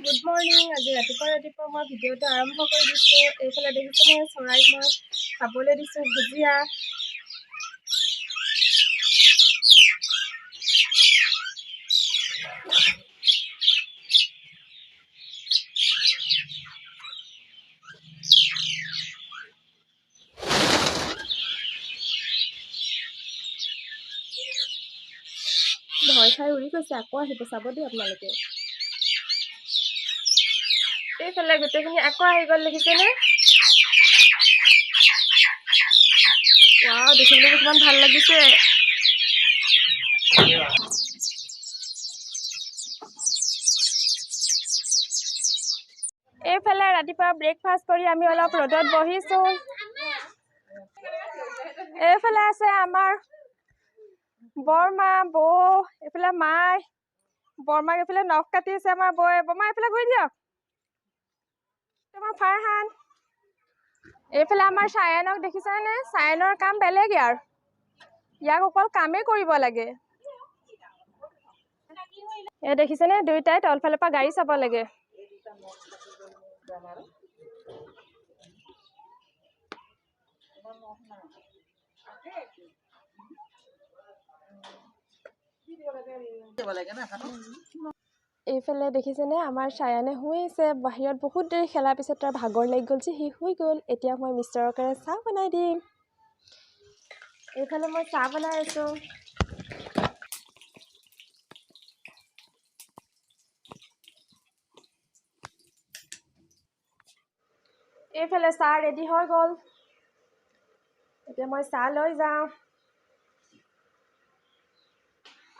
Good morning. আজি ৰাতিপুৱা ৰাতিপুৱা মই ভিডিঅ'টো আৰম্ভ কৰি দিছোঁ। এইফালে দেখিছেনে চৰাইক মই খাবলৈ দিছোঁ ভুজিয়া। ভয় খাই উৰি গৈছে, আকৌ আহিব চাব দেই আপোনালোকে। এইফালে গোটেইখিনি আকৌ আহি গ'ল, দেখিছেনে? ৱাও, দেখিবলৈ কিমান ভাল লাগিছে। এইফালে ৰাতিপুৱা ব্ৰেকফাষ্ট কৰি আমি অলপ ৰ'দত বহিছোঁ। এইফালে আছে আমাৰ বৰমা, বৌ, এইফালে মাই। বৰমাক এইফালে নখ কাটি আছে আমাৰ বৌয়ে। বৰমা এইফালে ঘূৰি দিয়ক। তোমাৰ ফাৰহান। এইফালে আমাৰ চায়নক দেখিছানে? চায়নৰ কাম বেলেগ ইয়াৰ, ইয়াক অকল কামেই কৰিব লাগে। এই দেখিছেনে দুয়োটাই তলফালৰ পৰা গাড়ী চাব লাগে। এইফালে দেখিছেনে আমাৰ চায়ানে শুইছে বাহিৰত। বহুত দেৰি খেলাৰ পিছত তাৰ ভাগৰ লাগি গ'ল যে সি শুই গ'ল। এতিয়া মই মিষ্টাৰৰ কাৰণে চাহ বনাই দিম। এইফালে মই চাহ বনাই আছোঁ। এইফালে চাহ ৰেডি হৈ গ'ল। এতিয়া মই চাহ লৈ যাওঁ।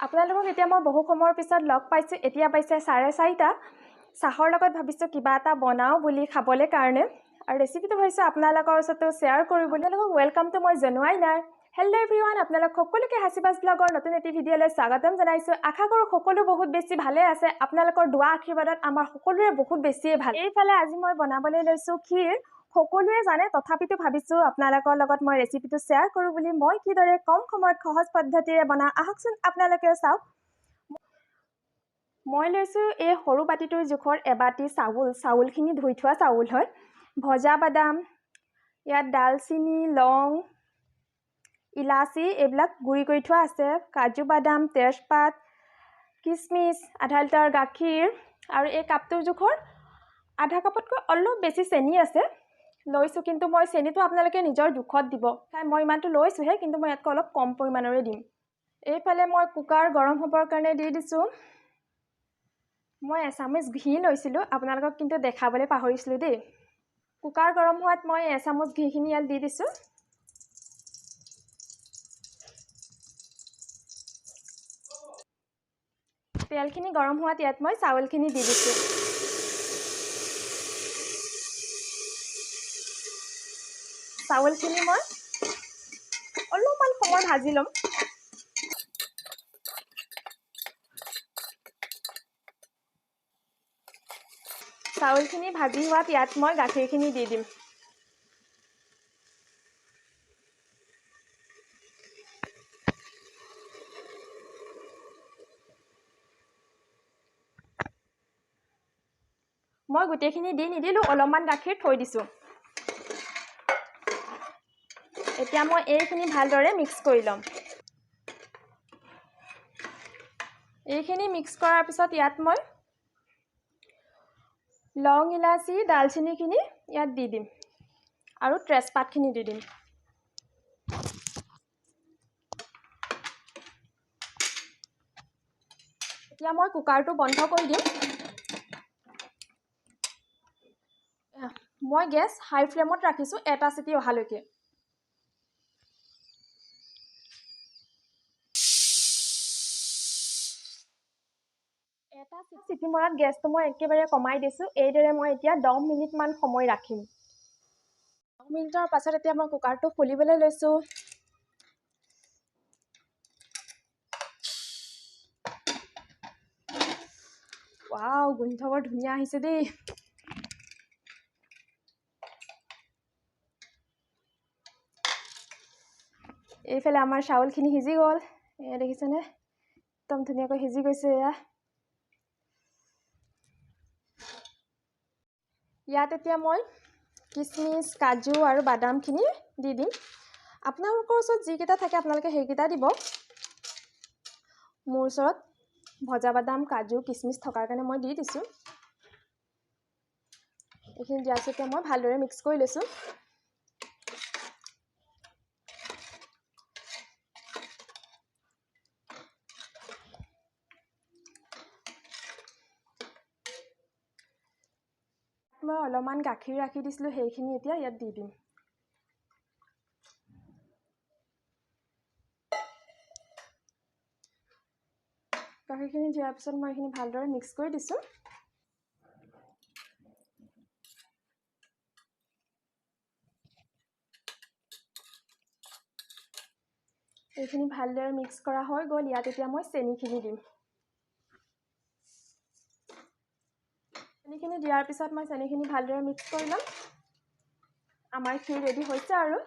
আপোনালোকক এতিয়া মই বহু সময়ৰ পিছত লগ পাইছোঁ। এতিয়া পাইছে 4:30। চাহৰ লগত ভাবিছোঁ কিবা এটা বনাওঁ বুলি খাবলৈ কাৰণে, আৰু ৰেচিপিটো ভাবিছোঁ আপোনালোকৰ ওচৰতো শ্বেয়াৰ কৰোঁ বুলি। আপোনালোকক ৱেলকামটো মই জনোৱাই নাই। হেল্ল' এভৰিৱান, আপোনালোক সকলোকে হাচিবাছ ব্লগৰ নতুন এটি ভিডিঅ'লৈ স্বাগতম জনাইছোঁ। আশা কৰোঁ সকলো বহুত বেছি ভালে আছে। আপোনালোকৰ দোৱা আশীৰ্বাদত আমাৰ সকলোৰে বহুত বেছিয়ে ভাল। এইফালে আজি মই বনাবলৈ লৈছোঁ ক্ষীৰ। সকলোৱে জানে, তথাপিতো ভাবিছোঁ আপোনালোকৰ লগত মই ৰেচিপিটো শ্বেয়াৰ কৰোঁ বুলি। মই কিদৰে কম সময়ত সহজ পদ্ধতিৰে বনাওঁ আহকচোন আপোনালোকেও চাওক। মই লৈছোঁ এই সৰু বাতিটোৰ জোখৰ এবাতি চাউল। চাউলখিনি ধুই থোৱা চাউল হয়। ভজা বাদাম, ইয়াত ডালচিনি, লং, ইলাচি এইবিলাক গুড়ি কৰি থোৱা আছে। কাজু বাদাম, তেজপাত, কিচমিচ, আধা লিটাৰ গাখীৰ, আৰু এই কাপটোৰ জোখৰ আধা কাপতকৈ অলপ বেছি চেনি আছে লৈছোঁ। কিন্তু মই চেনিটো আপোনালোকে নিজৰ জোখত দিব। মই ইমানটো লৈছোঁহে, কিন্তু মই ইয়াতকৈ অলপ কম পৰিমাণৰে দিম। এইফালে মই কুকাৰ গৰম হ'বৰ কাৰণে দি দিছোঁ। মই এচামুচ ঘি লৈছিলোঁ, আপোনালোকক কিন্তু দেখাবলৈ পাহৰিছিলোঁ দেই। কুকাৰ গৰম হোৱাত মই এচামুচ ঘিখিনি ইয়াত দি দিছোঁ। তেলখিনি গৰম হোৱাত ইয়াত মই চাউলখিনি দি দিছোঁ। চাউলখিনি মই অলপমান সময় ভাজি ল'ম। চাউলখিনি ভাজি হোৱাত ইয়াত মই গাখীৰখিনি দি দিম। মই গোটেইখিনি দি নিদিলোঁ, অলপমান গাখীৰ থৈ দিছোঁ। এতিয়া মই এইখিনি ভালদৰে মিক্স কৰি ল'ম। এইখিনি মিক্স কৰাৰ পিছত ইয়াত মই লং, ইলাচি, ডালচিনিখিনি ইয়াত দি দিম আৰু তেজপাতখিনি দি দিম। এতিয়া মই কুকাৰটো বন্ধ কৰি দিম। মই গেছ হাই ফ্লেমত ৰাখিছোঁ এটা চিটি অহালৈকে। এটা চিটি মৰাত গেছটো মই একেবাৰে কমাই দিছোঁ। এইদৰে মই এতিয়া 10 মিনিটমান সময় ৰাখিম। 10 মিনিটৰ পাছত এতিয়া মই কুকাৰটো খুলিবলৈ লৈছোঁ। ৱাও, গোন্ধ বৰ ধুনীয়া আহিছে দেই। এইফালে আমাৰ চাউলখিনি সিজি গ'ল। এয়া দেখিছেনে, একদম ধুনীয়াকৈ সিজি গৈছে। এয়া ইয়াত এতিয়া মই কিচমিচ, কাজু আৰু বাদামখিনি দি দিম। আপোনালোকৰ ওচৰত যিকেইটা থাকে আপোনালোকে সেইকেইটা দিব। মোৰ ওচৰত ভজা বাদাম, কাজু, কিচমিচ থকাৰ কাৰণে মই দি দিছোঁ। এইখিনি দিয়াৰ পিছত এতিয়া মই ভালদৰে মিক্স কৰি লৈছোঁ। মই অলপমান গাখীৰ ৰাখি দিছিলোঁ, সেইখিনি এতিয়া ইয়াত দি দিম। গাখীৰখিনি দিয়াৰ পিছত মই এইখিনি ভালদৰে মিক্স কৰি দিছোঁ। এইখিনি ভালদৰে মিক্স কৰা হৈ গ'ল। ইয়াত এতিয়া মই চেনিখিনি দিম। চেনিখিনি দিয়াৰ পিছত মই চেনিখিনি ভালদৰে মিক্স কৰি ল'ম। আমাৰ ক্ষীৰ ৰেডি হৈছে আৰু।